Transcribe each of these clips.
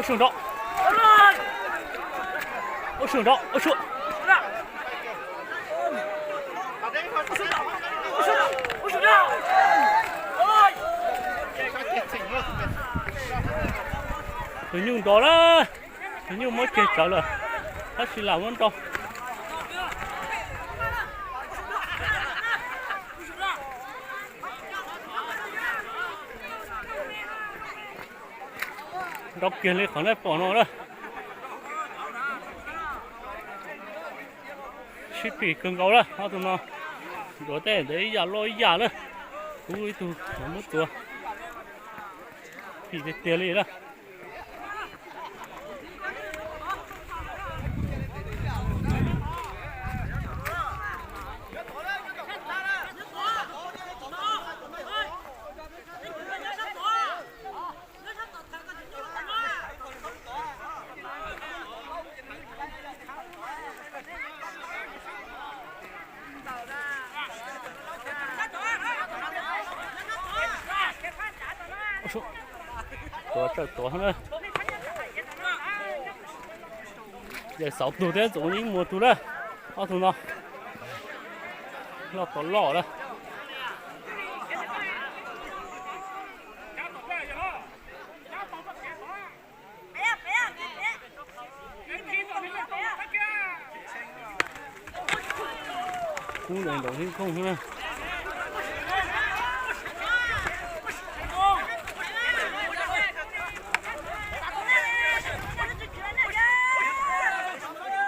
Sua nrov, ua sua nrov, ua sua. Tus nyuj nrov lawm, tus nyuj muab ceg tsawv lawm, tab sis lam muab nrov. Nrov kiag li qhov nej pom no lawm. Sib phim kawg nkaus lawm ob tug no. Nrov tej ntawd ib yam loj ib yam lawm. Kub ib tug muab tuav. Phim tiag tiag li lawm. Tuav tsawm tuav na. Yawm xauv tug thiab Ntxoov Yeeb muag tug na. Ob tug no loj tod loj na. Kub ntaus ntaus heej thooj xwb na.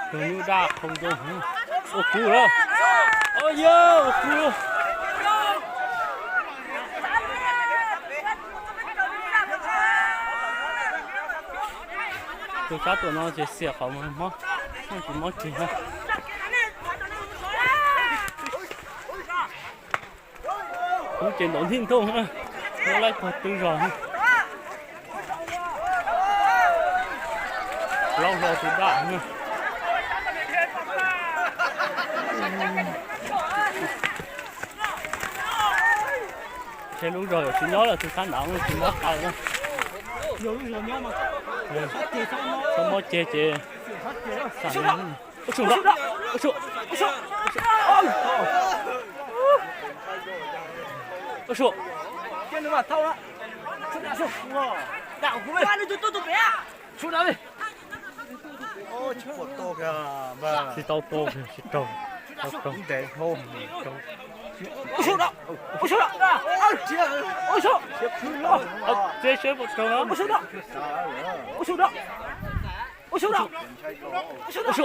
Tus nyuj daj qhau zoo, ua kub lawm. Au yawg, ua kub. Tus sab tuam no ces xiam qhov mob, tsis mob ceg na. Kub ces ntaus heej thooj, muab laib tog tw zog. Laub hlo tus daj. Ntshe lub zog yuav tsis nyob lawm, tus sab nrad tsis mob taw na. Txhob mob ceg ces xam. Ua su, ua su, ua su, ua su. Tsis tau tua, tsis raug, tsis raug. Txiav siab puas raug no. Ua su, ua su.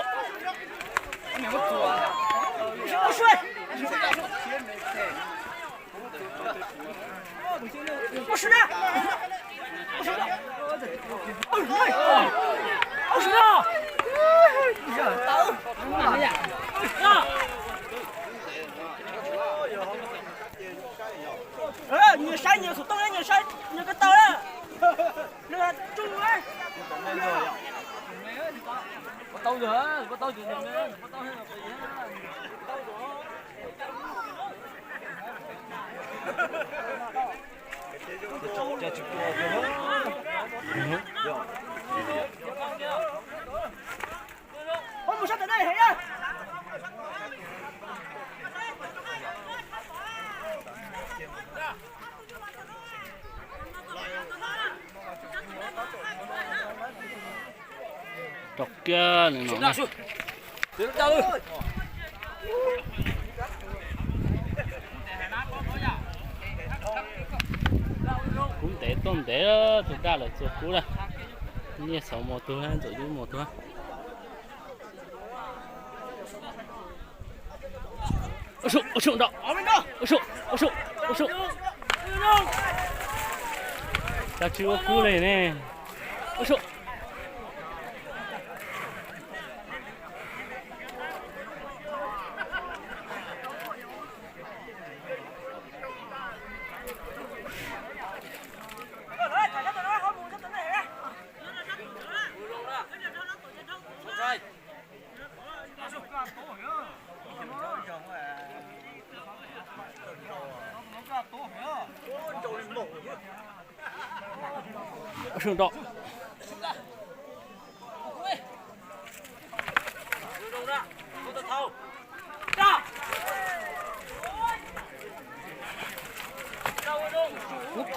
Nyias saib nyias xov tooj, nyias saib nyias ko taw na. Rau kiag nws no. Kub ntev tuaj ntev, tus daj lawm txua kub lawm. Nyiaj xauv mus tug, Ntxoov Yeeb mus tug. Ua su, ua su nrov. Ua su, ua su, ua su. Cas tsis ua kub li ne. Ua su. Ua su nrov.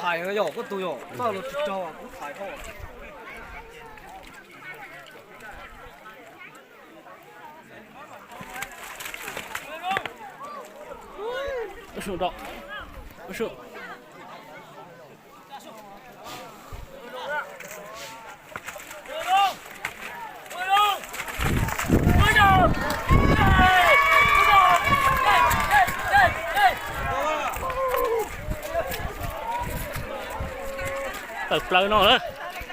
Thaiv yog koj tus yog koj los tsis raug kuv thaiv koj. Tawm plaws no na.